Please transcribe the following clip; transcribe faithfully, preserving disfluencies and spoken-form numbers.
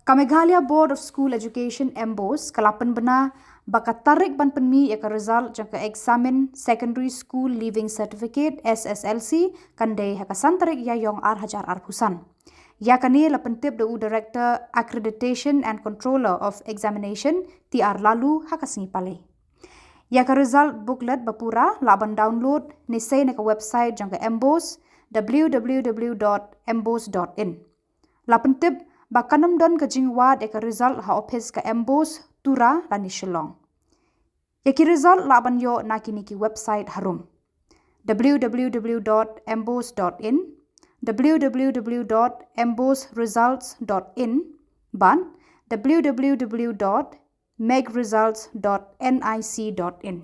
Ka Meghalaya Board of School Education, MBOSE, ka la pynbna ba ka tarik ban pynmih ïa ka result jong ka Examined Secondary School Leaving Certificate, SSLC, kan dei ha ka san tarik Ïaïong ar hajar arphew san. Ïa kane la pyntip da u Director Accreditation and Controller of Examination, T R Laloo, ha ka sngi Palei. Ïa ka result booklet ba pura lah ban download ne sei na ka website jong ka MBOSE, www.mbose.in. La pyntip ba kan ym don ka jingwad ïa ka result ha ophis ka MBOSE, Tura lane Shillong. Ïa ki result lah ban ïoh na kine ki website harum: www.mbose.in, www.mboseresults.in bad www.megresults.nic.in.